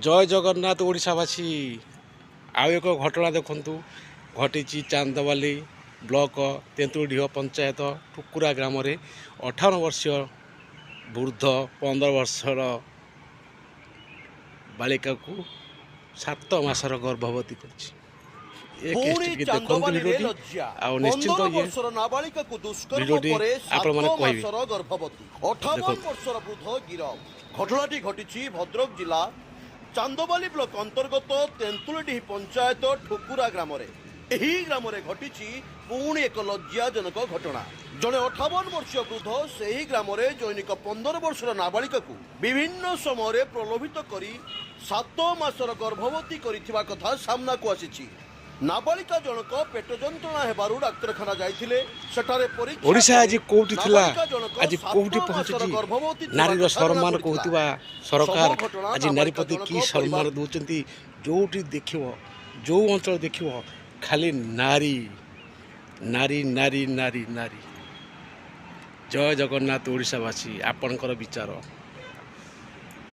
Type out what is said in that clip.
ଜୟ ଜଗନ୍ନାଥ ଓଡ଼ିଶାବାସୀ। ଆଉ ଏକ ଘଟଣା ଦେଖନ୍ତୁ, ଘଟିଛି ଚାନ୍ଦବାଲି ବ୍ଲକ ତେନ୍ତୁଳିଡିହ ପଞ୍ଚାୟତ ଠୁକୁରା ଗ୍ରାମରେ। 58 ବର୍ଷୀୟ ବୃଦ୍ଧ 15 ବର୍ଷର ବାଳିକାକୁ 7 ମାସର ଗର୍ଭବତୀ କରିଛି। ଏ ପୁଣି କେସଟି ଟିକେ ଦେଖନ୍ତୁ ଚାନ୍ଦବାଲିରେ ଭିଡ଼ିଓଟି ଲଜ୍ଜା। ଆଉ ନିଶ୍ଚିନ୍ତ 15 ଇଏ ବର୍ଷର ନାବାଳିକାକୁ ଦୁଷ୍କର୍ମ ଭିଡ଼ିଓଟି ପରେ ଆପଣମାନେ 7 କହିବେ। ମାସର ଗର୍ଭବତୀ 58 ଦେଖନ୍ତୁ। ବର୍ଷର ବୃଦ୍ଧ ଗିରଫ। ଘଟଣାଟି ଘଟିଛି ଭଦ୍ରକ ଜିଲ୍ଲା ଚାନ୍ଦବାଲି ବ୍ଲକ ଅନ୍ତର୍ଗତ ତେନ୍ତୁଳିଡିହି ପଞ୍ଚାୟତ ଠୁକୁରା ଗ୍ରାମରେ। ଏହି ଗ୍ରାମରେ ଘଟିଛି ପୁଣି ଏକ ଲଜ୍ଜାଜନକ ଘଟଣା। ଜଣେ 58 ବର୍ଷୀୟ ବୃଦ୍ଧ ସେହି ଗ୍ରାମରେ ଜୈନିକ 15 ବର୍ଷର ନାବାଳିକାକୁ ବିଭିନ୍ନ ସମୟରେ ପ୍ରଲୋଭିତ କରି 7 ମାସର ଗର୍ଭବତୀ କରିଥିବା କଥା ସାମ୍ନାକୁ ଆସିଛି। ନାବାଳିକା ଜଣକ ପେଟ ଯନ୍ତ୍ରଣା ହେବାରୁ ଡାକ୍ତରଖାନା ଯାଇଥିଲେ। ସେଠାରେ ପରୀକ୍ଷା ଓଡ଼ିଶା ପରେ ଆଜି କୋଉଠି ଥିଲା, ନାବାଳିକା ଜଣକ ଆଜି 7 କୋଉଠି ମାସର ପହଞ୍ଚିଛି। ଗର୍ଭବତୀ ଥିବା ନାରୀର କଥା ସମ୍ମାନ ଜଣାପଡ଼ିଥିଲା। କହୁଥିବା ସରକାର ସବୁ ଘଟଣା ଆଜି ନାରୀ ନାବାଳିକା ପ୍ରତି ଜଣକ କି ସମ୍ମାନ ପରିବାର ଦେଉଛନ୍ତି? ଯେଉଁଠି ଦେଖିବ, ଯେଉଁ ଅଞ୍ଚଳ ଦେଖିବ, ଖାଲି ନାରୀ ନାରୀ ନାରୀ ନାରୀ ନାରୀ। ଜୟ ଜଗନ୍ନାଥ ଓଡ଼ିଶାବାସୀ। ଆପଣଙ୍କର ବିଚାର।